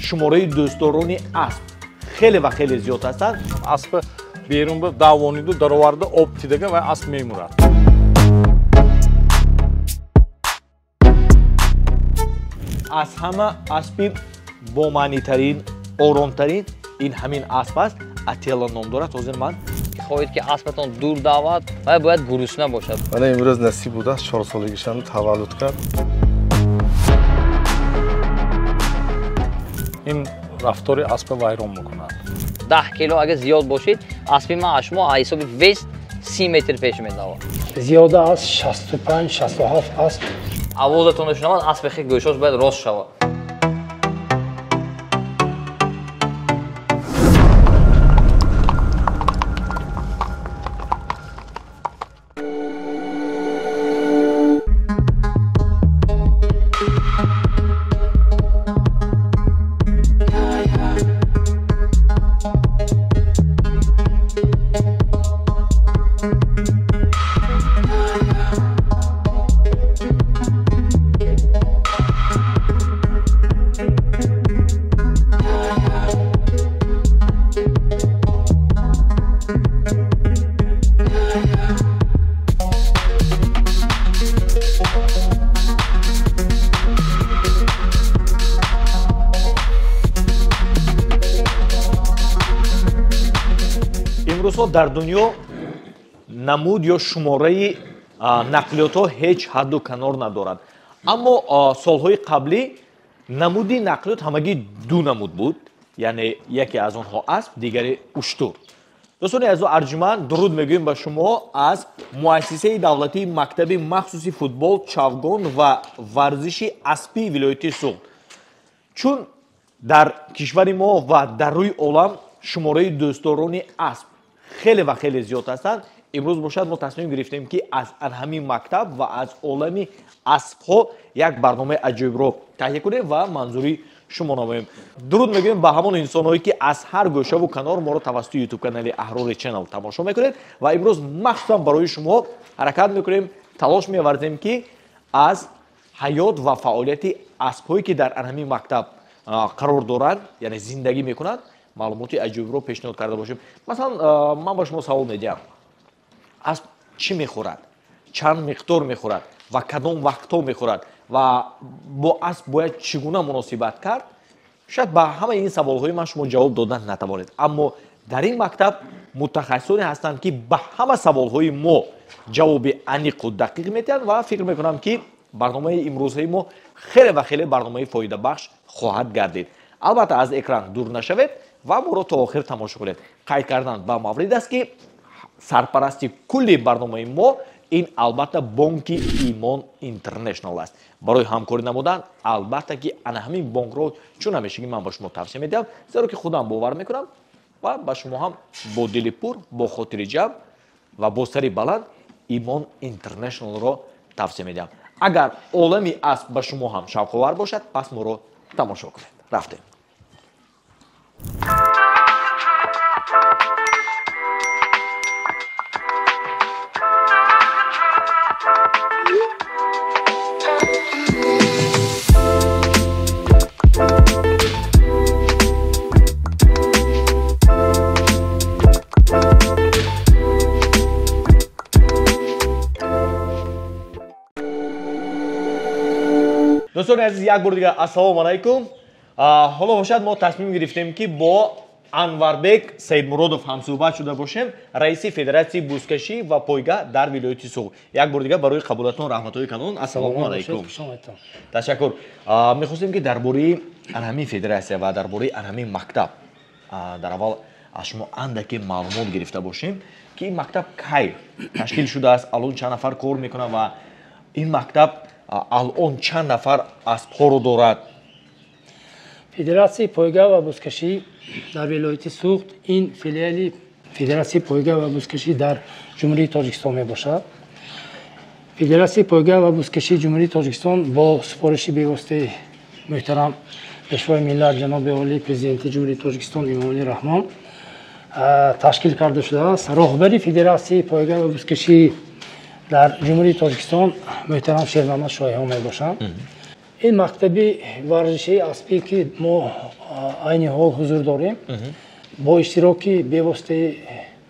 Шумораи дӯстдорони асп хеле ва хеле зиёд ҳастанд. Асп берун давониду дароварда об тидага ва асп мемурад. Аз ҳама аспи бомаънитарин, оромтарин ин ҳамин асп аст. Ателла ном дорад. Ҳозир ман хоҳед ки аспатон дур давад ва бояд гурусна бошад. Мана имрӯз насиб будааст, 4 солагишам таваллуд кард. Ин рафтори аспа вайрон мекунад. 10 кило агар зиёд бошед, аспи ман аз шумо аз ҳисоби вес 30 метр пеш медавад. Зиёда аз 65-67 асп. Овозатонро шунавад, аспи хел гӯшош бояд рост шавад. Имрӯзҳо дар дунё намуд ё шумораи нақлиётҳо ҳеҷ ҳадду канор надорад. Аммо солҳои қаблӣ намуди нақлиёт ҳамагӣ ду намуд буд, яъне яке аз онҳо асп, дигаре уштур. Дӯстони азизу арҷманд, дуруд мегӯем ба шумо аз муассисаи давлатии мактаби махсуси футбол, чавгон ва варзиши аспии вилояти Суғд. Чун дар кишвари мо ва дар рӯи олам шумораи дӯстдорони асп хеле ва хеле зиёд ҳастанд, имрӯз бошад мо тасмим гирифтем ки аз ҳамин мактаб ва аз олами аспҳо як барномаи аҷоибро таҳия кунем ва манзури шумо намоем. Дуруд мегӯем ба ҳамон инсонҳое ки аз ҳар гӯшаву канор моро тавассути ютуб канали Аҳрори Ченел тамошо мекунед ва имрӯз махсусан барои шумо ҳаракат мекунем, талош меварзем ки аз ҳаёт ва фаъолияти аспҳое ки дар ҳамин мактаб қарор доранд, яъне зиндагӣ мекунанд, маълумоти аҷоибро пешниҳод карда бошем. Масалан, ман ба шумо савол медиҳам: асп чӣ мехӯрад, чанд миқдор мехӯрад ва кадом вақтҳо мехӯрад ва бо асп бояд чӣ гуна муносибат кард? Шояд ба ҳамаи ин саволҳои ман шумо ҷавоб додан натавонед, аммо дар ин мактаб мутахассисоне ҳастанд ки ба ҳама саволҳои мо ҷавоби аниқу дақиқ медиҳанд ва фикр мекунам ки барномаи имрӯзаи мо хеле ва хеле барномаи фоидабахш хоҳад гардид. Албатта аз экран дур нашавед ва моро то охир тамошо кунед. Қайд кардан ба маврид аст ки сарпарасти кулли барномаи мо ин албатта бонки Имон Интернешнал аст. Барои ҳамкорӣ намудан албатта ки ана ҳамин бонкро чун ҳамешагӣ ман ба шумо тавсия медиҳам, зеро ки худам бовар мекунам ва ба шумо ҳам бо дили пур, бо хотири ҷамъ ва бо сари баланд Имон Интернешналро тавсия медиҳам. Агар олами асп ба шумо ҳам шавқовар бошад, пас моро тамошо кунед. Рафтем. Дӯстони азиз, як бор дигар ассалому алайкум. Ҳоло бошад мо тасмим гирифтем ки бо Анварбек Саидмуродов ҳамсӯҳбат шуда бошем, раиси Федератсияи бузкашӣ ва пойга дар вилояти Суғд. Як бор дигар барои қабулатон раҳматҳои калон. Ассалому алайкум. Ташаккур. Мехостем ки дар бораи ҳамин федератсия ва дар бораи ҳамин мактаб дар аввал аз шумо андаке маълумот гирифта бошем ки ин мактаб кай ташкил шудааст, алон чанд нафар кор мекунад ва ин мактаб алон чанд нафар аспҳоро дорад. Федератсияи пойга ва бузкашӣ дар вилояти Суғд ин филиали Федератсияи пойга ва бузкашӣ дар Ҷумҳурии Тоҷикистон мебошад. Федератсияи пойга ва бузкашии Ҷумҳурии Тоҷикистон бо супориши бевоситаи муҳтарам Пешвои миллат ҷаноби олии Президенти Ҷумҳурии Тоҷикистон Эмомалӣ Раҳмон ташкил карда шудааст. Роҳбари Федератсияи пойга ва бузкашӣ дар Ҷумҳурии Тоҷикистон муҳтарам Шермамад Шоҳиҳо мебошанд. Ин мактаби варзишии аспӣ, ки мо айни ҳол ҳузур дорем, бо иштироки бевоситаи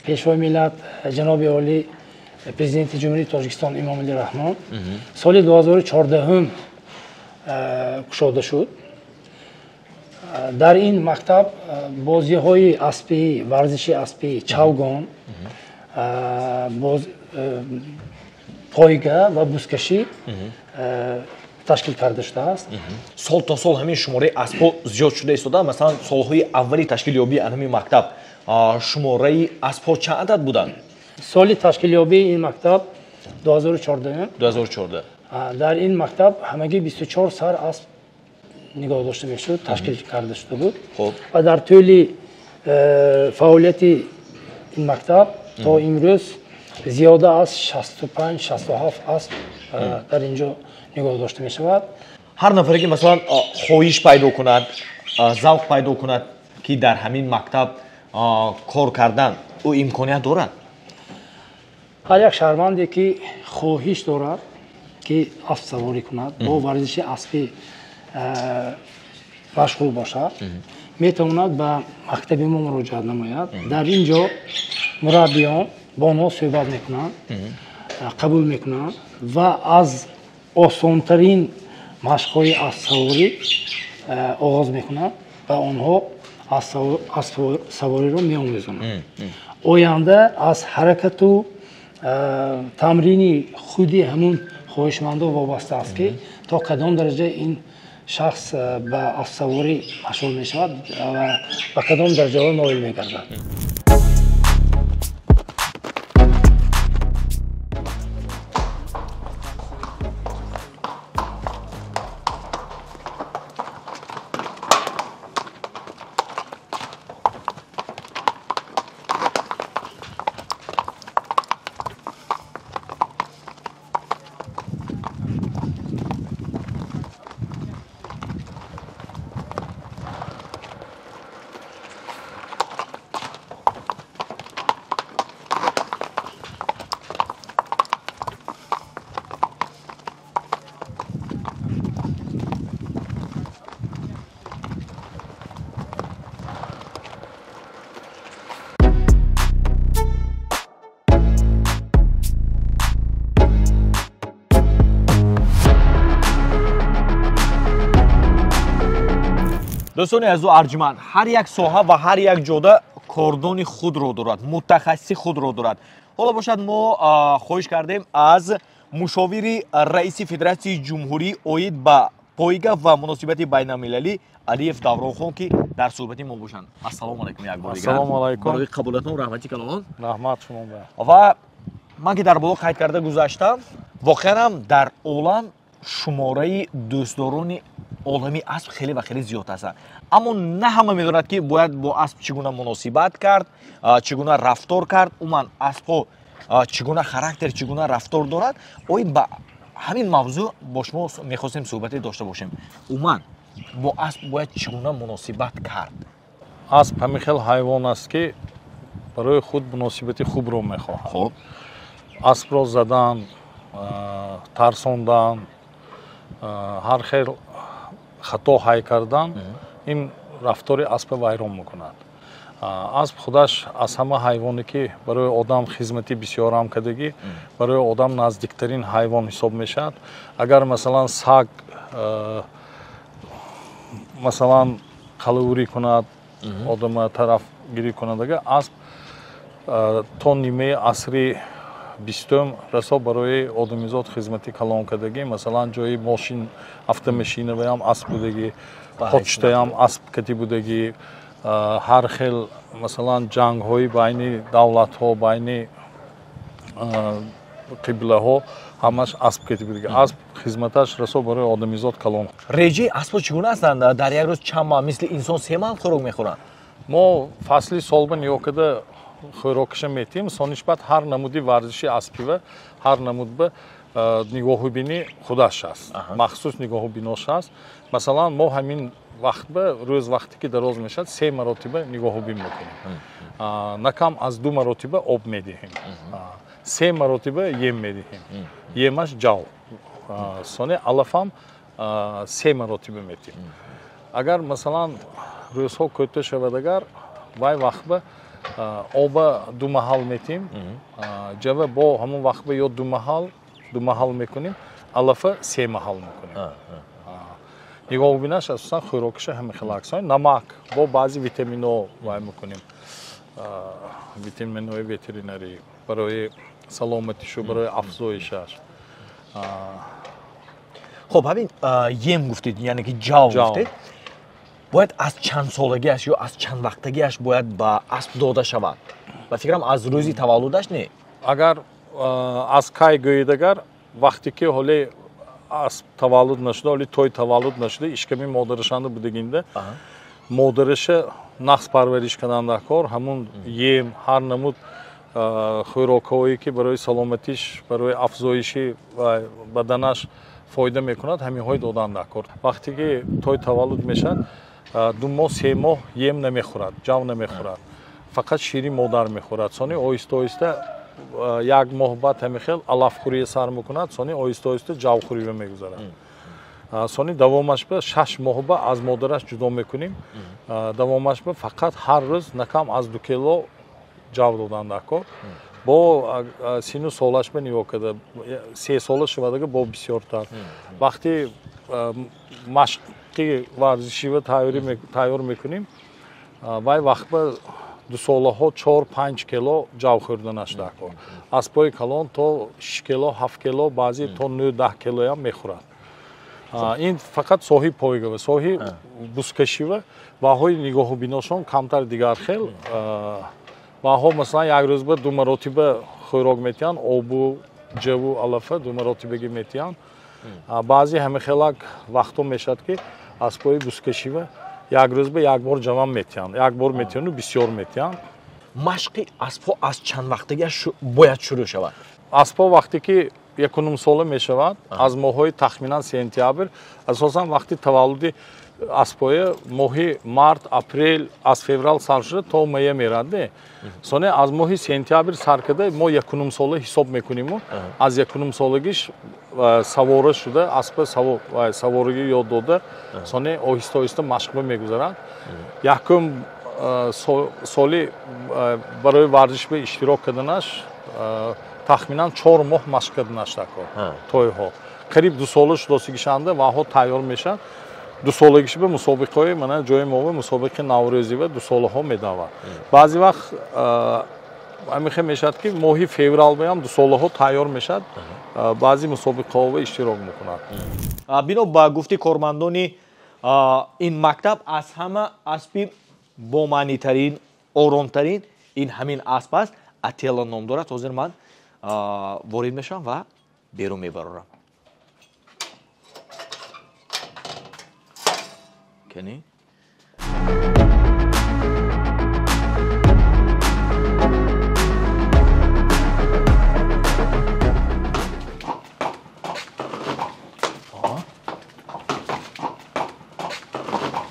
Пешвои миллат, ҷаноби олӣ, Президенти Ҷумҳурии Тоҷикистон Эмомалӣ Раҳмон соли 2014 кушода шуд. Дар ин мактаб бозиҳои аспӣ, варзиши аспӣ, чавгон, пойга ва бузкашӣ ташкил карда шудааст. Сол то сол ҳамин шумораи аспҳо зиёд шуда истода. Масалан, солҳои аввали ташкилёбии ҳамин мактаб шумораи аспҳо чанд адад буданд? Соли ташкилёбии ин мактаб 2014. 2014. Дар ин мактаб ҳамагӣ 24 сар асп нигоҳ дошта мешуд, ташкил карда шуда буд. Ва дар тӯли фаъолияти ин мактаб то имрӯз зиёда аз 65-67 асп дар ин ҷо нигоҳ дошта мешавад. Ҳар нафаре ки масалан хоҳиш пайдо кунад, завқ пайдо кунад, ки дар ҳамин мактаб кор кардан, ӯ имконият дорад? Ҳар як шаҳрванде ки хоҳиш дорад, ки аспсаворӣ кунад, бо варзиши аспӣ машғул бошад, метавонад ба мактаби мо муроҷиат намояд. Дар ин ҷо мураббиён бо онҳо суҳбат мекунанд, қабул мекунанд ва аз осонтарин машқҳои аспсаворӣ оғоз мекунанд ва онҳо аспсавориро меомӯзонанд. Оянда аз ҳаракату тамрини худи ҳамун хоҳишмандо вобаста аст, ки то кадом дараҷа ин шахс ба аспсаворӣ машғул мешавад ва ба кадом дараҷаҳо ноил мегардад. Дӯстони азизу арҷманд, ҳар як соҳа ва ҳар як ҷода кордони худро дорад, мутахассиси худро дорад. Ҳоло бошад, мо хоҳиш кардем аз мушовири раиси Федератсияи Ҷумҳурӣ оид ба пойга ва муносибати байналмилалӣ Алиев Давронхон, ки дар суҳбати мо бошанд. Ассалому алайкум як бор дигар. Ассалому алайкум. Барои қабулатон раҳмати калон. Раҳмат шумо. Ва ман ки дар боло қайд карда гузаштам, воқеан ҳам дар олам шумораи дӯстдорони олами асп хеле ва хеле зиёд ҳастанд. Аммо на ҳама медонад, ки бояд бо асп чӣ гуна муносибат кард, чӣ гуна рафтор кард, умуман аспҳо чӣ гуна характер, чӣ гуна рафтор дорад. Оид ба ҳамин мавзӯъ бо шумо мехостем суҳбате дошта бошем. Умуман бо асп бояд чӣ гуна муносибат кард? Асп ҳамин хел ҳайвон аст, ки барои худ муносибати хубро мехоҳад. Аспро задан, тарсондан, ҳар хел хато ҳай кардан, ин рафтори аспа вайрон мекунад. Асп худаш аз ҳама ҳайвоне, ки барои одам хизмати бисёрам кардагӣ, барои одам наздиктарин ҳайвон ҳисоб мешавад. Агар масалан саг масалан қалавурӣ кунад, одама тарафгирӣ кунад, агар асп то нимаи асри бистум расо барои одамизод хизмати калон кардагӣ. Масалан, ҷои мошин, автомашинаваям асп будагӣ, почтаям асп кати будагӣ, ҳар хел масалан ҷангҳои байни давлатҳо, байни қиблаҳо ҳамаш асп кати будагӣ. Асп хизматаш расо барои одамизод калон. Реҷаи аспҳо чӣ гуна ҳастанд? Дар як рӯз чанд маҳал мисли инсон се маҳал хӯрок мехӯранд? Мо фасли солба нигоҳ карда хӯрокаша метиҳем. Сониш баъд ҳар намуди варзиши аспива ҳар намудба нигоҳубини худаш аст, махсус нигоҳубинош аст. Масалан, мо ҳамин вақтба рӯз вақте ки дароз мешавад, се маротиба нигоҳубин мекунем. На кам аз 2 маротиба об медиҳем, 3 маротиба ем медиҳем. Емаш ҷав, соне алафам се маротиба метим. Агар масалан рӯзҳо кӯтоҳ шавад, агар вай вақтба оба ду маҳал метим, ҷава бо ҳамон вақтба ё ду маҳал мекунем, алафа се маҳал мекунем. Нигоҳубинаш асосан хӯрокиша ҳама хел аксон, намак бо баъзе витаминҳо вай мекунем, витаминҳои ветеринарӣ барои саломатишу, барои афзоишаш. Хуб, ҳамин ем гуфтед, яъне ки ҷав гуфтед, бояд аз чанд солагиаш ё аз чанд вақтагиаш бояд ба асп дода шавад? Ба фикрам, аз рӯзи таваллудаш не? Агар аз кай гӯед, агар вақте ки ҳоле асп таваллуд нашуда, ҳоле той таваллуд нашуда, ишками модарашанда будагинда, модараша нақс парвариш кардан дар кор, ҳамун ем, ҳар намуд хӯрокҳое ки барои саломатиш, барои афзоиши баданаш фоида мекунад, ҳаминҳои додан дар кор. Вақте ки той таваллуд мешавад, 2 моҳ, 3 моҳ ем намехӯрад, ҷав намехӯрад, фақат шири модар мехӯрад. Сони оҳиста оҳиста 1 моҳ баъд ҳамин хел алафхӯрия сар мекунад, сони оҳиста оҳиста ҷавхӯрия мегузарад. Сони давомаш ба 6 моҳ ба аз модараш ҷудо мекунем. Давомаш ба фақат ҳар рӯз накам аз 2 кило ҷав додан дар кор. Бо сину солаш ба нигоҳ карда, 3 сола шавадага бо бисёртар. Вақте машқи варзишива тайёр мекунем, вай вақт ба 2 солаҳо 4-5 кило ҷав хӯрданаш дар кор. Аспои калон то 6 кило, 7 кило, баъзе то 9-10 килоям мехӯрад. Ин фақат соҳи пойгава, соҳи бузкашива ваҳои нигоҳубиношон камтар дигар хел. Ваҳо масалан як рӯз ба 2 маротиба хӯрок метиҳанд, обу, ҷаву, алафа 2 маротибаги метиҳанд. Баъзе ҳама хелак вақтҳо мешавад ки аспои бузкашива як рӯз ба як бор ҷавам метиҳанд, як бор метиҳанду бисёр метиҳанд. Машқи аспҳо аз чанд вақтагиаш бояд шурӯъ шавад? Аспҳо вақте ки 1.5 сола мешавад, аз моҳҳои тахминан сентябр, асосан вақти таваллуди аспоя моҳи март, апрел, аз феврал сар шуда то мая мерад. Соне аз моҳи сентябр сар карда мо 1.5 сола ҳисоб мекуниму аз 1.5 солагиш савора шуда аспа саворагӣ ёд дода, соне оҳиста оҳиста машқба мегузарад. Якум соли барои варзиш ба иштирок карданаш тахминан 4 моҳ машқ карданаш дар кор тойҳо. Қариб 2 сола шудосигишанда ваҳо тайёр мешавад. 2 солагиш ба мусобиқаҳои мана ҷои мо мусобиқаи наврӯзӣ ва 2 солаҳо медавад. Баъзе вақт ҳамин мешавад ки моҳи феврал баям 2 солаҳо тайёр мешавад, баъзе мусобиқаҳо иштирок мекунад. Бино ба гуфти кормандони ин мактаб, аз ҳама аспи бомаънитарин, оромтарин ин ҳамин асп аст. Ателла ном дорад. Ҳозир ман ворид мешавам ва берун мебарорам. Кани?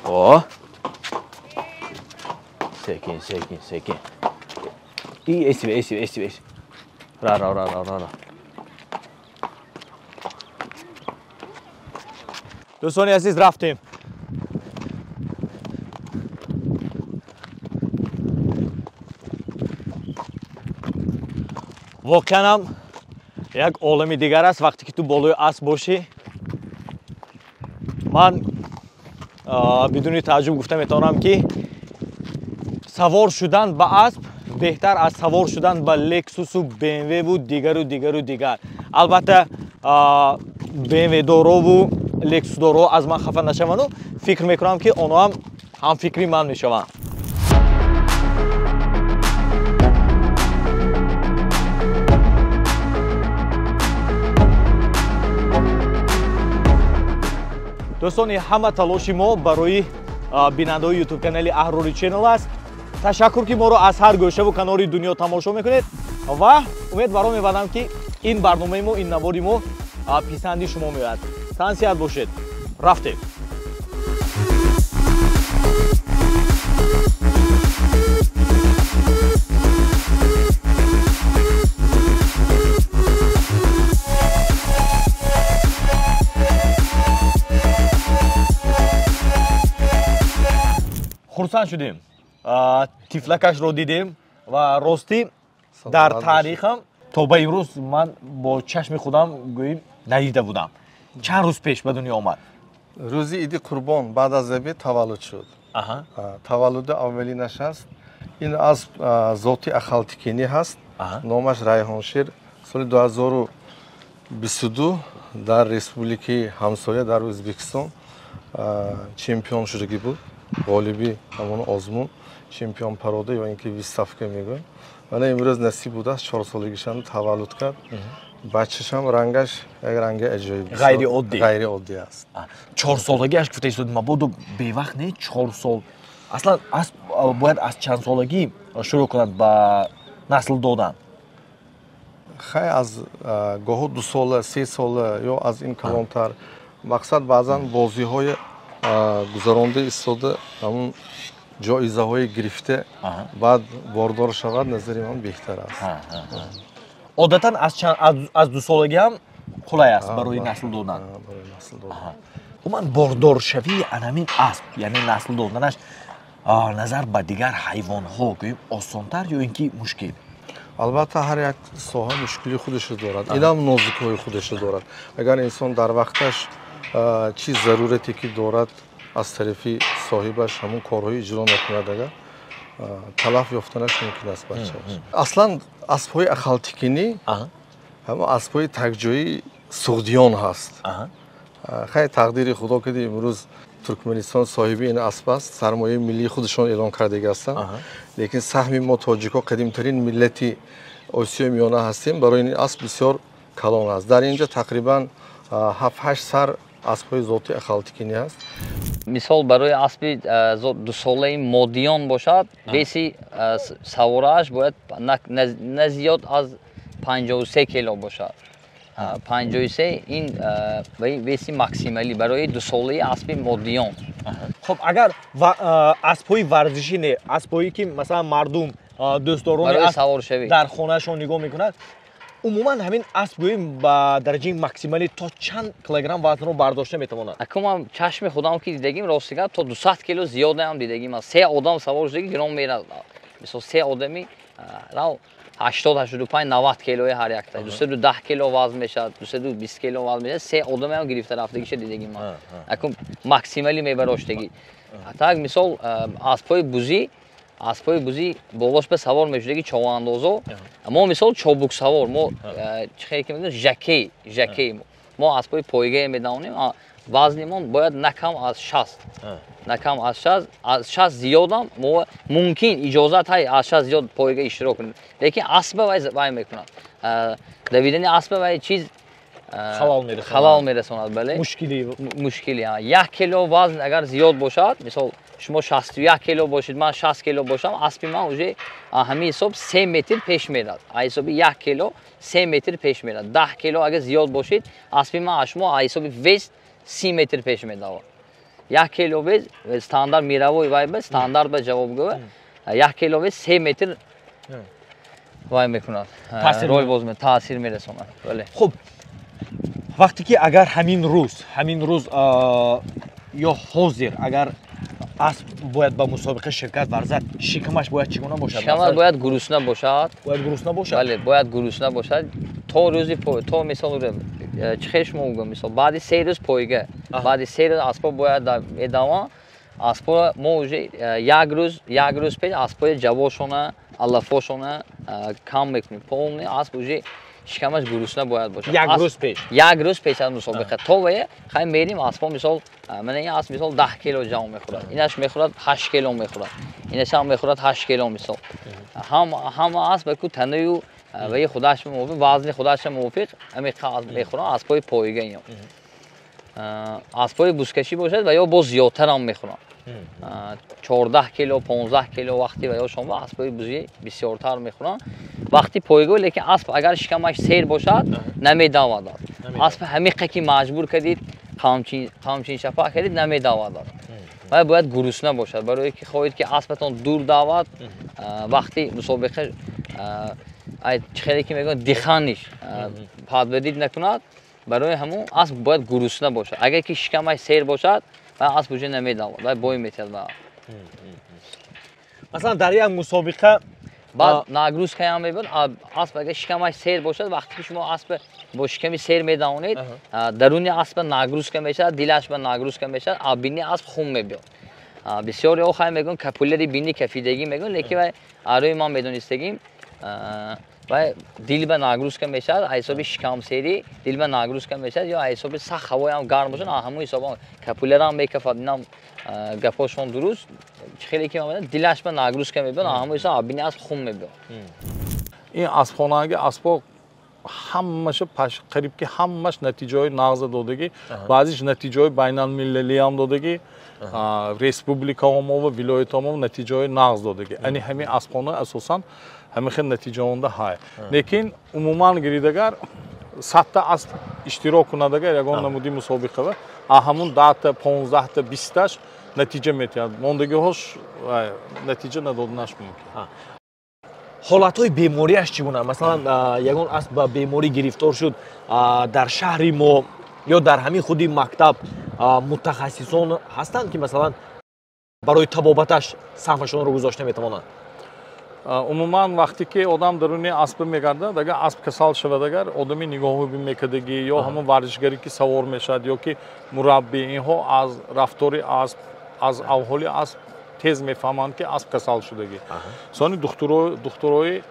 О! Секин, секин, секин. И эсиве, эсиве, эсиве, эсиве. Ра, ра, ра, ра, ра, ра. Дӯстони азиз, рафтем. Воқеан ҳам як олами дигар аст вақте ки ту болои асп бошӣ. Ман бидуни тааҷҷуб гуфта метавонам ки савор шудан ба асп беҳтар аз савор шудан ба Лексусу БМВ-ву дигару дигару дигар. Албатта БМВ-дорову Лексусдоро аз ман хафа нашаванду фикр мекунам ки онҳо ҳам ҳамфикри ман мешаванд. Дӯстони, ҳама талоши мо барои бинандаҳои YouTube канали Аҳрори Channel аст. Ташаккур ки моро аз ҳар гӯшаву канори дунё тамошо мекунед ва умед баро мебандам ки ин барномаи мо, ин навори мо писанди шумо меояд. Тансиҳат бошед. Рафтем. Хурсанд шудем, тифлакашро дидем ва ростӣ дар таърихам то ба имрӯз ман бо чашми худам гӯем надида будам. Чанд рӯз пеш ба дунё омад? Рӯзи Иди Қурбон баъд аз забе таваллуд шуд. Таваллуди аввалинаш аст. Ин асп зоти ахалтикинӣ ҳаст, номаш Райҳоншер. Соли 2022 дар республикаи ҳамсоя, дар Ӯзбекистон чемпион шудагӣ буд, ғолиби ҳамон озмун, чемпион порода ё ин ки выставка мегӯям. Вале имрӯз насиб будааст, 4 солагишам таваллуд кард. Бачашам рангаш як ранги аҷоиб, ғайриоддӣ. Ғайриоддӣ аст. 4 солагиаш гуфта истоди, мабодо бевақт не 4 сол? Аслан асп бояд аз чанд солагӣ шурӯъ кунад ба насл додан? Хай, аз гоҳо 2 сола, 3 сола ё аз ин калонтар. Мақсад, баъзан бозиҳои гузаронда истода, ҳамун ҷоизаҳои гирифта, баъд бордор шавад, назари ман беҳтар аст. Одатан аз 2 солагӣ ҳам қулай аст барои насл додан. Умуман, бордоршавии анамин асп, яъне насл доданаш, назар ба дигар ҳайвонҳо гӯем, осонтар ё ин ки мушкил? Албатта, ҳар як соҳа мушкили худашо дорад, инам нозукиҳои худашо дорад. Агар инсон дар вақташ чӣ зарурате ки дорад, аз тарафи соҳибаш ҳамун корҳои иҷро накунад, агар талаф ёфтанаш мумкин аст бачааш. Аслан аспҳои ахалтикинӣ ҳамон аспҳои такҷоии суғдиён ҳаст. Хай, тақдири Худо киди, имрӯз Туркманистон соҳиби ин асп аст, сармояи миллии худашон эълон кардагӣ ҳастанд. Лекин саҳми мо тоҷикҳо, қадимтарин миллати Осиёи Миёна ҳастем, барои ин асп бисёр калон аст. Дар ин ҷо тақрибан ҳафт ҳашт сар аспҳои зоти ахалтикинӣ ҳаст. Мисол, барои аспи 2 солаи модиён бошад, веси саворааш бояд на зиёд аз 53 кило бошад. 53 ин веси максималӣ барои 2 солаи аспи модиён. Хуб, агар аспҳои варзишӣ не, аспҳое ки масалан мардум дӯстдорони дар хонаашон нигоҳ мекунад, умуман ҳамин асп гӯем ба дараҷаи максималӣ то чанд килограмм вазнро бардошта метавонад? Акун ман чашми худам ки дидагим, рости гап, то 200 кило зиёдаам дидагим. Се одам савор шудаги, гирон мерад. Мисол, се одами рав 80, 85, 90 килои ҳар якта, 210 кило вазн мешавад, 220 кило вазн мешавад. Се одамеам гирифта рафтагиша дидагим ман. Акун максималӣ мебароштагӣ. Так, мисол, аспҳои бузӣ болош ба савор мешудаги човандозо. Мо, мисол, чобуксавор, мо чӣ хеле ки мегӯем, жокей. Мо аспҳои пойгае медавонем, вазнимон бояд на кам аз 60, на кам аз 60. Аз 60 зиёдам мо мумкин, иҷозат ҳай, аз 60 зиёд пойга иштирок кунем, лекин аспа вай мекунад, давидани аспа вай чиз халал мерасонад, бале. Мушкили. 1 кило вазн агар зиёд бошад, мисол, шумо 61 кило бошед, ман 60 кило бошам, аспи ман уже ҳамин ҳисоб 3 метр пеш мерад. Ҳисоби 1 кило 3 метр пеш мерад. 10 кило агар зиёд бошед, аспи ман аз шумо ҳисоби вес 30 метр пеш медавад. 1 кило вес, стандарт мировой вай ба стандарт ба ҷавобгӯ, 1 кило вес 3 метр вай мекунад, рол боз таъсир мерасонад, бале. Хуб, вақте ки агар ҳамин рӯз ё ҳозир агар асп бояд ба мусобиқа ширкат варзад, шикамаш бояд чӣ гуна бошад? Шикамаш бояд гурусна бошад. Бояд гурусна бошад. Бале, бояд гурусна бошад то рӯзи, то мисол, чӣ хел шумо гӯям, мисол, баъди 3 рӯз пойга, баъди 3 рӯз аспо бояд медаванд. Аспо мо уже як рӯз пеш аспои ҷавошона, алафошона кам мекунем. Полный асп уже шикамаш гурусна бояд бошад. Як рӯз пеш? Як рӯз пеш аз мусобиқа. То вае хай мерим, аспо, мисол, мана ин асп, мисол, 10 кило ҷав мехӯрад, инаш мехӯрад 8 кило мехӯрад, инашам мехӯрад 8 кило. Мисол, ҳама асп ку танаю ваи худаш мувофиқ, вазни худаша мувофиқ ҳамиқа мехӯранд аспҳои пойга. Ино аспҳои бузкашӣ бошад ва ё боз зиёдтарам мехӯранд, 14 кило, 15 кило вақти ва ё шонба аспҳои бузӣ бисёртар мехӯранд вақти пойгоҳ. Лекин асп агар шикамаш сер бошад, намедавад. Асп ҳамиқа ки маҷбур кардид, қамчин шапак кардид, намедавад. Вай бояд гурусна бошад, барое ки хоҳед ки аспатон дур давад, вақти мусобиқа чӣ хеле ки мегӯянд, дыхание ш подводить накунад. Барои ҳамун асп бояд гурусна бошад. Агар ки шикамаш сер бошад, вай асп уже намедавад, вай бой метиҳад. Ба Масалан, дар як мусобиқа баъд нагрузкаям мебуд, асп агар шикамаш сер бошад, вақте ки шумо асп бо шиками сер медавонед, даруни асп нагрузка мешавад, дилаш ба нагрузка мешавад, а бини асп хун мебиёд. Бисёриҳо хай мегӯянд капуляри бини кафидагӣ мегӯянд, лекин вай арӯи ман медонистагим, вай дил ба нагрузка мешавад, аз ҳисоби шикамсерӣ дил ба нагрузка мешавад, ё аз ҳисоби сахт ҳавоям гарм бошад, ҳамон ҳисоб капулярам мекафад. Инам гапҳошон дуруст, хеле ки ман дилаш ба нагрузка мебиёд, ҳамон ҳисоб бини асп хун мебиёд. Ин аспхонаги аспо ҳамаша қариб ки ҳамаш натиҷаҳои нағза додагӣ, баъзиш натиҷаҳои байналмилалиам додагӣ, республикаҳомо ва вилоятҳомо натиҷаҳои нағз додагӣ. Ани ҳамин аспхона асосан ҳамин хел натиҷаонда ҳай. Лекин умуман гиридагар 100-та асп иштирок кунадагар ягон намуди мусобиқава, а ҳамун 10-та, 15-та, 20-таш натиҷа метиҳад. Мондагиҳош натиҷа надоданаш мумкин. Ҳолатҳои бемориаш чӣ гуна? Масалан, ягон асп ба беморӣ гирифтор шуд, дар шаҳри мо ё дар ҳамин худи мактаб мутахассисон ҳастанд, ки масалан барои табобаташ саҳмашонро гузошта метавонанд? Умуман вақте ки одам даруни асп мегардад, агар асп касал шавад, агар одами нигоҳубин мекардагӣ ё ҳамон варзишгаре ки савор мешавад ё ки мураббӣ, инҳо аз рафтори асп, аз авҳоли асп тез мефаҳманд, ки асп касал шудагӣ. Сони духтурои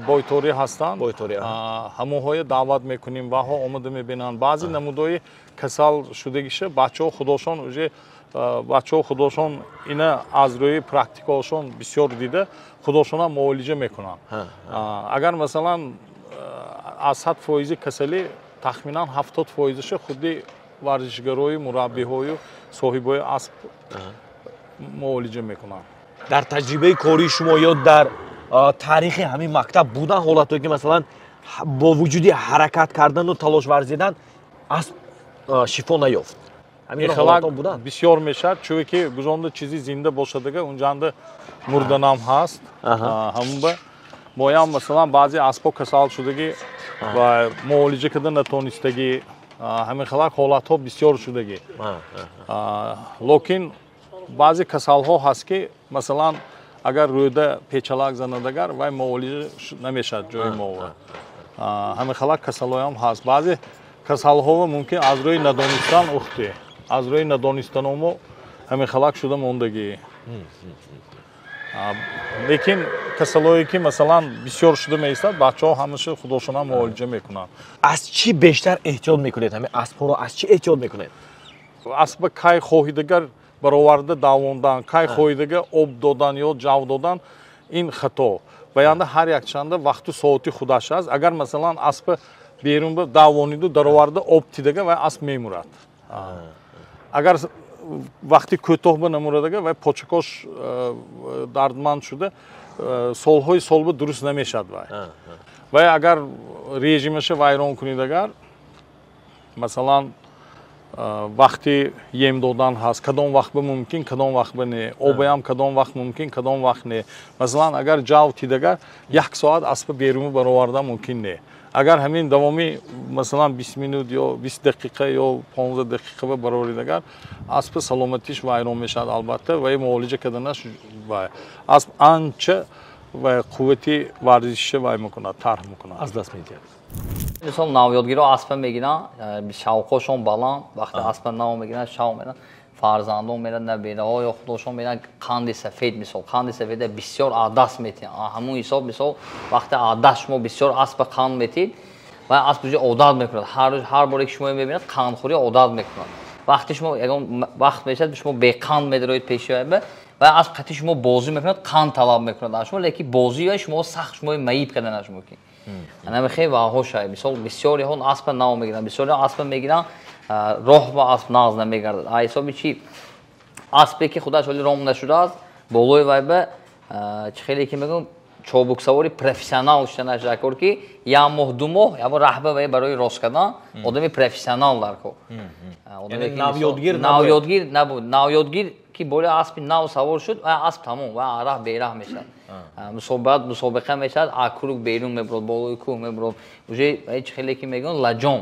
бойторӣ ҳастанд, ҳамонҳое даъват мекунем, ваҳо омада мебинанд. Баъзе намудои касал шудагиша бачаҳо худошон уже бачаҳо худошон ина аз рӯи практикаҳошон бисёр дида худошонам муолиҷа мекунанд. Агар масалан аз 100% касалӣ тахминан 70%-ша худи варзишгарои, мураббиҳою соҳибои асп муолиҷа мекунанд. Дар таҷрибаи кории шумо ё дар таърихи ҳамин мактаб будан ҳолатҳое, ки масалан бо вуҷуди ҳаракат кардану талош варзидан асп шифо наёфт? Ҳамин ҳолатҳо буданд? Бисёр мешавад, чунки гузонда чизи зинда бошадага унҷанда мурданам ҳаст. Ҳамунба моям масалан баъзе аспҳо касал шудагӣ ва муолиҷа карда натонистагӣ, ҳамин хелак ҳолатҳо бисёр шудагӣ. Лекин баъзе касалҳо ҳаст, ки масалан агар рӯда печалак занад, агар вай муолиҷа намешавад ҷои мо. Ҳамин хелак касалҳоям ҳаст. Баъзе касалҳо мумкин аз рӯи надонистан ухти, аз рӯи надонистаномо ҳамин хелак шуда мондагӣ. Лекин касалҳое ки масалан бисёр шуда меистад, бачаҳо ҳамаша худошонам муолиҷа мекунанд. Аз чӣ бештар эҳтиёт мекунед? Ҳамин аспҳоро аз чӣ эҳтиёт мекунед? Аспа кай хоҳидагар бароварда давондан, кай хоҳидага об додан ё ҷав додан, ин хато. Баянда ҳар якчанда вақту соати худаш аст. Агар масалан аспа берун давониду дароварда об тидага, вай асп мемурад. Агар вақти кӯтоҳ ба намурадага, вай почакош дардманд шуда солҳои солба дуруст намешавад вай. Вай агар режимаша вайрон кунид, агар масалан вақти ем додан ҳаст, кадом вақт ба мумкин, кадом вақт ба не, обаям кадом вақт мумкин, кадом вақт не. Масалан агар ҷав тидагар як соат аспа беруни баровардан мумкин не. Агар ҳамин давоми масалан 20 минут ё 20 дақиқа ё 15 дақиқа ба бароридагар, аспи саломатиш вайрон мешавад албатта, ва муолиҷа карданаш вай. Асп анча ва қуввати варзишиша вай мекунад, тарҳ мекунад. Аз даст медиҳад. Мисол навёдгиро аспа мегиранд, шавқошон баланд, вақте аспа нав мегиранд, шавқ меранд, фарзандон меранд, набераҳо ё худошон меранд, қанди сафед, мисол, қанди сафеда бисёр адас метиҳанд. Ҳамун ҳисоб, мисол, вақте адас шумо бисёр аспа қанд метиҳед, ва асп уже одат мекунад. Ҳар рӯз, ҳар боре ки шумо мебинад, қандхӯрӣ одат мекунад. Вақте шумо ягон вақт мешавад, шумо беқанд медароед пеши ва асп қати шумо бозӣ мекунад, қанд талаб мекунад аз шумо, лекин бозии шумо сахт шумо маиб карданаш мумкин. Ана хеле ваҳо шай. Мисол бисёриҳо аспа нав мегиранд, бисёриҳо аспа мегиранд, роҳ ба асп нағз намегардад. А ҳисоби чи? Аспе ки худаш ҳоли ром нашудааст, болои вай ба чӣ хеле ки мегӯям, чобуксавори профессионал шуданаш даркор, ки як моҳ, 2 моҳ ябо раҳба вай барои рост кардан одами профессионал даркор. Навёдгир набуд. Навёдгир ки болои аспи нав савор шуд, вай асп тамом, вай араҳ бераҳ мешавад. Мусобиқа мешавад, акруг берун мебурад, болои кӯҳ мебурад. Уже чӣ хеле ки мегӯянд, лаҷом.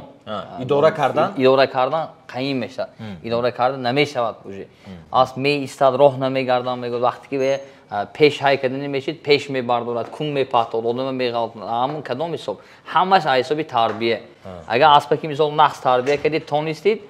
Идора кардан? Идора кардан қаим мешавад, идора карда намешавад. Уже асп меистад, роҳ намегардам, мегӯяд. Вақте ки пеш ҳай кардани мешид, пеш мебардорад, кун мепартод, одама меғалтонад. Ҳамун кадом ҳисоб, ҳамаш аз ҳисоби тарбия. Агар аспа ки мисол нақс тарбия кардид, тонистид,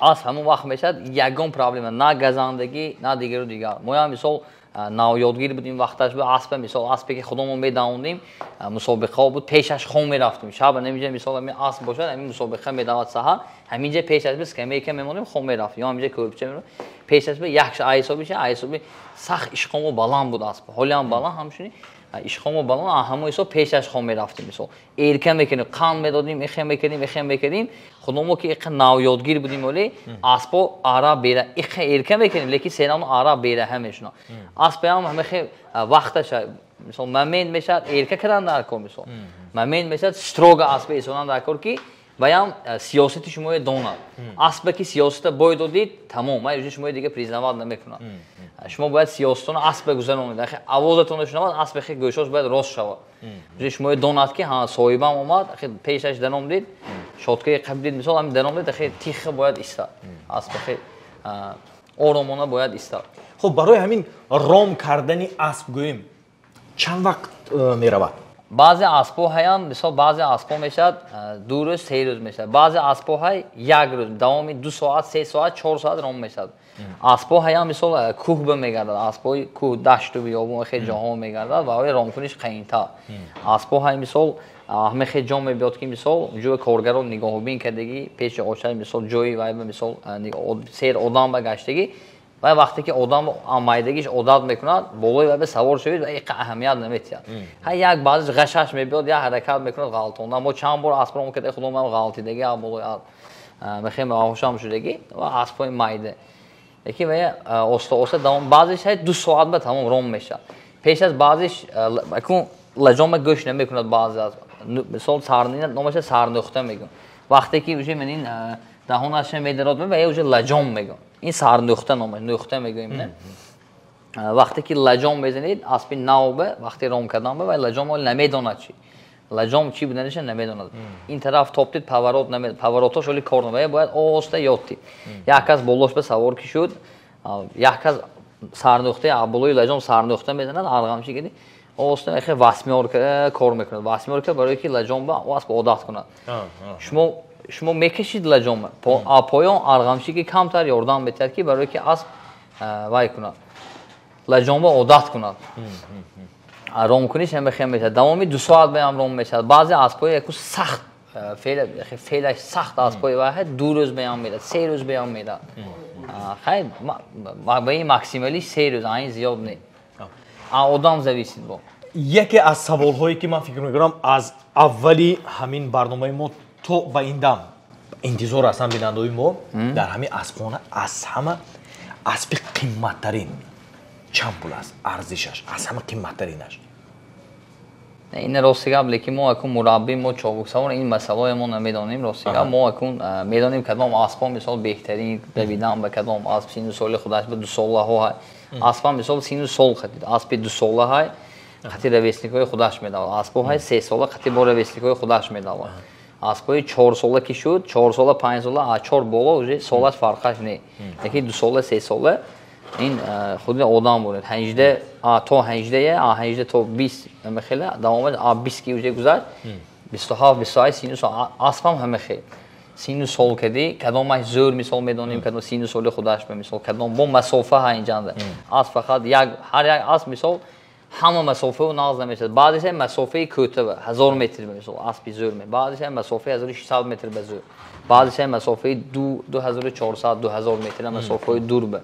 асп ҳамон вақт мешавад, ягон проблема, на газандагӣ, на дигару дигар. Моям мисол навёдгир будем вақташ, аспа мисол аспе ки худомон медавондем, мусобиқаҳо буд, пешаш хом мерафтем. Шаба намиҷа мисол ҳамин асп бошад, ҳамин мусобиқа медавад саҳар, ҳаминҷа пешаш би скамейка мемонем, хом мерафтем, ё ҳаминҷа кӯрпича мерафтем. Пешаш би як ҳисоби ҳисоби сахт ишқому баланд буд асп. Ҳолиам баланд, ҳамчунин ишқому баланд, ҳамон ҳисоб пешаш хом мерафтем. Мисол эрка мекардем, қанд медодем, ихе мекардем, ихе мекардем. Худомо ки иқа навёдгир будем, оле аспо ара бера иқа эрка мекардем, лекин серано ара бераҳа мешунад. Аспаам ҳамахе вақташа мисол момент мешавад, эрка кардан дар кор, мисол момент мешавад, строго аспа исонан дар кор, ки ваям сиёсати шуморо донад. Аспа ки сиёсата бой додид, тамом, вай уже шуморо дига признават намекунад. Шумо бояд сиёсатонро аспа гузаронед, ахи овозатонро шунавад, асп ахи гӯшош бояд рост шавад. Уже шуморо донад ки ҳа соҳибам омад, ахи пешаш даром дид, шоткаи қабл дид, мисол ҳамин даром дид, ахи тиха бояд истад. Асп ахи оромона бояд истад. Хуб, барои ҳамин ром кардани асп гӯем чанд вақт меравад? Баъзе аспҳо ҳаянд, мисол баъзе аспҳо мешавад 2 рӯз, 3 рӯз мешавад. Баъзе аспҳо ҳай 1 рӯз, давоми 2 соат, 3 соат, 4 соат ром мешавад. Аспҳо ҳаянд мисол кӯҳ ба мегардад, аспҳои кӯҳ, дашту биёбон, хеле ҷоҳо мегардад ва ои ромкуниш қаинтар. Аспҳо ҳай мисол ҳама хеле ҷо мебиёд ки мисол ҷои коргарон нигоҳубин кардагӣ, пеши оча мисол ҷои вай ба мисол сер одам ба гаштагӣ, вай вақте ки одам майдагиш одат мекунад, болои вай ба савор шавид ва иқа аҳамият наметиҳад. Ҳар як баъзеш ғашаш мебиёд, як ҳаракат мекунад, ғалтонда. Мо чанд бор аспро ом карда, худомам ғалтидагӣ, а болои мехем ҳушам шудагӣ ва аспҳои майда. Лекин вай оста-оста давом, баъзеш ҳай 2 соат ба тамом ром мешавад. Пеш аз баъзеш акун лаҷома гӯш намекунад баъзе аз мисол сарнина номаша сарнӯхта мегӯям. Вақте ки уже менин даҳонаша медарод ва уже лаҷом мегӯям. Ин сарнӯхта номаш, нӯхта мегӯем, не? Вақте ки лаҷом мезанед, аспи навбе, вақте ром кардан ба, вай лаҷом ҳол намедонад чи. Лаҷом чи буданиша намедонад. Ин тараф топтид, поворот намед, поворотош ҳоли кор намеяд, бояд оҳиста ёд дид. Як кас болош ба савор ки шуд, як кас сарнӯхта, болои лаҷом сарнӯхта мезанад, арғамчи киди, оҳиста эхе восьмёрка кор мекунад. Восьмёрка барои ки лаҷом ба асп одат кунад. Шумо мекашид лаҷома, поён арғамчи ки камтар ёрдам метиҳад ки барои ки асп вай кунад, лаҷомба одат кунад. Ромкуниш ҳама хем мешавад. Давоми 2 соат баям ром мешавад. Баъзе аспҳои яку сахт, феълаш сахт аспҳои вай ҳай 2 рӯз баям мерад, 3 рӯз баям мерад. Хай ба ин максимали 3 рӯз, айн зиёд не. Одам зависит бо. Яке аз саволҳое ки ман фикр мекунам аз аввали ҳамин барномаи мо то ба ин дам интизор ҳастанд бинандаҳои мо, дар ҳамин аспхона аз ҳама аспи қимматтарин чанд пул аст арзишаш, аз ҳама қимматтаринаш? Ин рости гап, лекин мо акун мураббӣ, мо чобуксавор, ин масъалаҳое мо намедонем. Рости гап, мо акун медонем кадом аспҳо мисол беҳтарин давидан ба кадом асп сину соли худаш ба 2 солаҳо ҳай. Аспа мисол сину сол хатид, аспи 2 сола ҳай қати ровесникҳои худаш медавад, аспҳо ҳай 3 сола қати бо ровесникҳои худаш медавад. Аспҳои 4 сола ки шуд, 4 сола, 5 сола, а чор боло уже солаш фарқаш не, лекин 2 сола, 3 сола ин худи одам буред 18 то 18, а 18 то 20 ҳама хеле давомаш, а 20 ки уже гузашт, 27, 28 сину сол. Аспам ҳама хел сину сол кади, кадомаш зӯр мисол медонем, кадом сину соли худаш ба мисол кадом бо масофа ҳа инҷанда. Асп фақат як, ҳар як асп мисол ҳама масофао нағз намешавад. Баъзеша масофаи кӯтава 1000 метр ба мисол аспи зӯр, баъзеша масофаи 1600 метр ба зӯр, баъзеша масофаи 2400, 2000 метр масофаи дур ба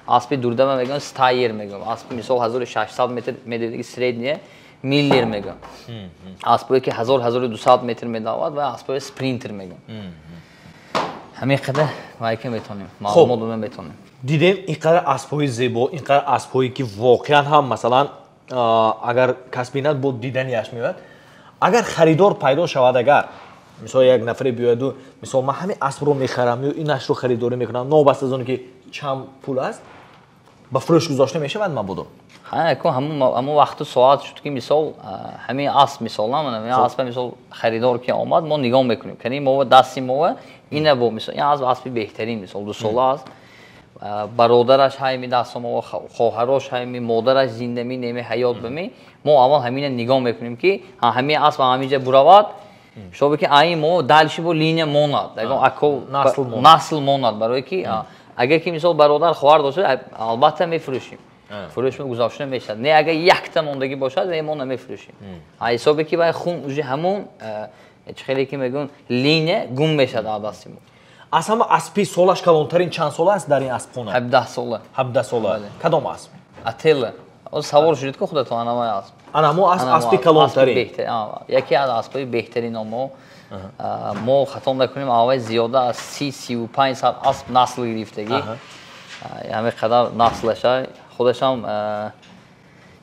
аспи дурдама мегӯям, стайер мегӯям. Аспи мисол 1600 метр медавидаги средние миллер мегӯям. Аспое ки 1000, 1200 метр медавад ва аспои спринтер мегӯям. Ҳамин қадар вайка метонем, маълумот дода метонем. Дидем ин қадар аспҳои зебо, ин қадар аспҳое ки воқеан ҳам масалан агар кас бинад, бо диданияш меояд. Агар харидор пайдо шавад, агар мисол як нафаре биёяду мисол ман ҳамин аспро мехарам ё инашро харидорӣ мекунам, новобаста аз оне ки чанд пул аст, ба фурӯш гузошта мешавад мабодо? Ҳамон вақту соат шуд ки мисол ҳамин асп мисол ҳамин асп мисол харидор ки омад, мо нигоҳ мекунем. Кани мо дасти мо ина бо мисол ин асп аспи беҳтарин мисол 2 сола аст. Бародараш ҳайми дасти мо, хоҳарош ҳайми, модараш зиндами неми ҳаёт бами. Мо аввал ҳамина нигоҳ мекунем ки ҳамин асп ҳаминҷа буравад, шобе ки ай мо дальше бо линия монад. Насл монад барои ки агар ки мисол бародар хоҳар дошта, албатта мефурӯшем. Фурӯш гузошта мешавад. Не агар якта мондагӣ бошад, вай мо намефурӯшем. Ҳисобе ки вай хун уже ҳамон чӣ хеле ки мегӯн линия гум мешавад аз дасти мо. Аз ҳама аспи солаш калонтарин чанд сола аст дар ин аспхона? 17 сола. 17 сола. Кадом асп? Ателла. О савор шудед ки худатон ана вай асп. Ана ҳамон асп аспи калонтарин. Яке аз аспҳои беҳтарин мо хато накунем, аввал зиёда аз 30-35 сад асп насл гирифтагӣ. Ҳамин қадар наслаша худашам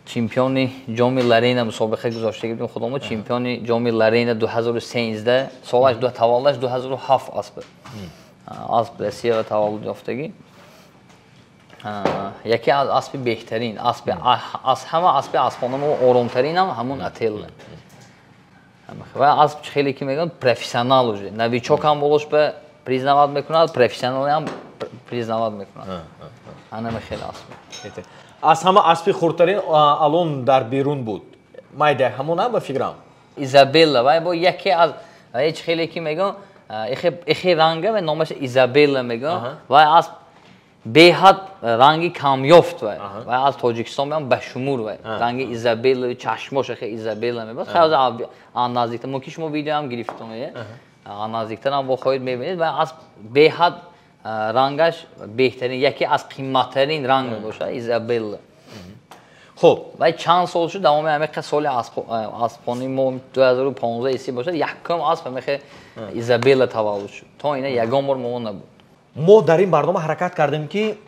чемпиони ҷоми Ларена мусобиқа гузошта будем худомо, чемпиони ҷоми Ларена 2013 солаш таваллудаш 2007 асп. Асп Россия таваллуд ёфтагӣ. Яке аз аспи беҳтарин, аспи аз ҳама аспи аспонамо оромтаринам ҳамон Ателла. Ва асп хеле ки мегӯянд профессионал уже. Новичок ҳам болош ба признавать мекунад, профессионал ҳам признавать мекунад. Ана хеле асп. Аз ҳама аспи хурдтарин алон дар берун буд. Майда ҳамон ба фикрам. Изабелла вай бо яке аз ҳеч хеле ки мегӯянд эхе ранга ва номаш Изабелла мегӯянд. Вай асп беҳад ранги камёфт вай. Вай аз Тоҷикистон меам ба шумур вай. Ранги Изабелла, чашмош эхе Изабелла мебошад. Хеле аз наздиктар мумкин шумо видео ҳам гирифтон. Аз наздиктар ҳам бо хоҳед мебинед. Вай асп беҳад рангаш беҳтарин, яке аз қиматтарин ранг мебошад Изабелла. Хуб, вай чанд сол шуд давоми ҳамин соли аспхонаи мо 2015 иси бошад, якум асп ҳамин Изабелла таваллуд шуд. То ина ягон бор мо набуд. Мо дар ин барнома ҳаракат кардем ки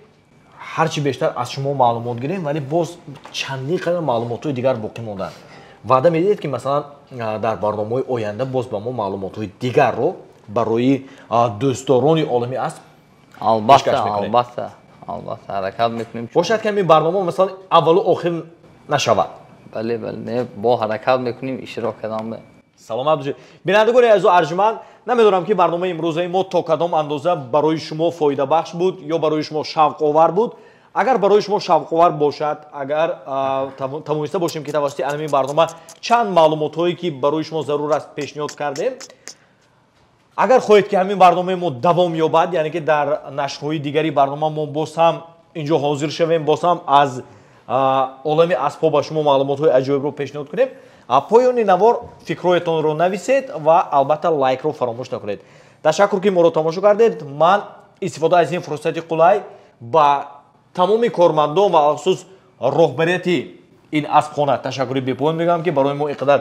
ҳарчи бештар аз шумо маълумот гирем, вале боз чандин қадар маълумотҳои дигар боқӣ монданд. Ваъда медиҳед ки масалан дар барномаҳои оянда боз ба мо маълумотҳои дигарро барои дӯстдорони олами асп албатта, албатта, албатта ҳаракат мекунем. Бошад ки ҳамин барнома масалан аввалу охир нашавад. Бале, бале, бо ҳаракат мекунем иштирок кардан. Саломат бошед. Бинандагони азизу арҷманд, намедонам ки барномаи имрӯзаи мо то кадом андоза барои шумо фоидабахш буд ё барои шумо шавқовар буд. Агар барои шумо шавқовар бошад, агар тавониста бошем ки тавассути ҳамин барнома чанд маълумотҳое ки барои шумо зарур аст пешниҳод кардем, агар хоҳед ки ҳамин барномаи мо давом ёбад, яъне ки дар нашрҳои дигари барнома мо боз ҳам инҷо ҳозир шавем, боз ҳам аз олами аспҳо ба шумо маълумотҳои аҷоибро пешниҳод кунем, поёни навор фикрҳоятонро нависед ва албатта лайкро фаромӯш накунед. Ташаккур ки моро тамошо кардед. Ман истифода аз ин фурсати қулай ба тамоми кормандон ва алхусус роҳбарияти ин аспхона ташаккури бепоён мегӯям ки барои мо ин қадар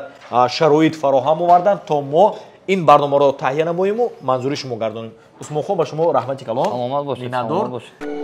шароит фароҳам оварданд то мо ин барномаро таҳия намоему манзури шумо гардонем. Усмонхон, ба шумо раҳмати калон. Саломат бошед.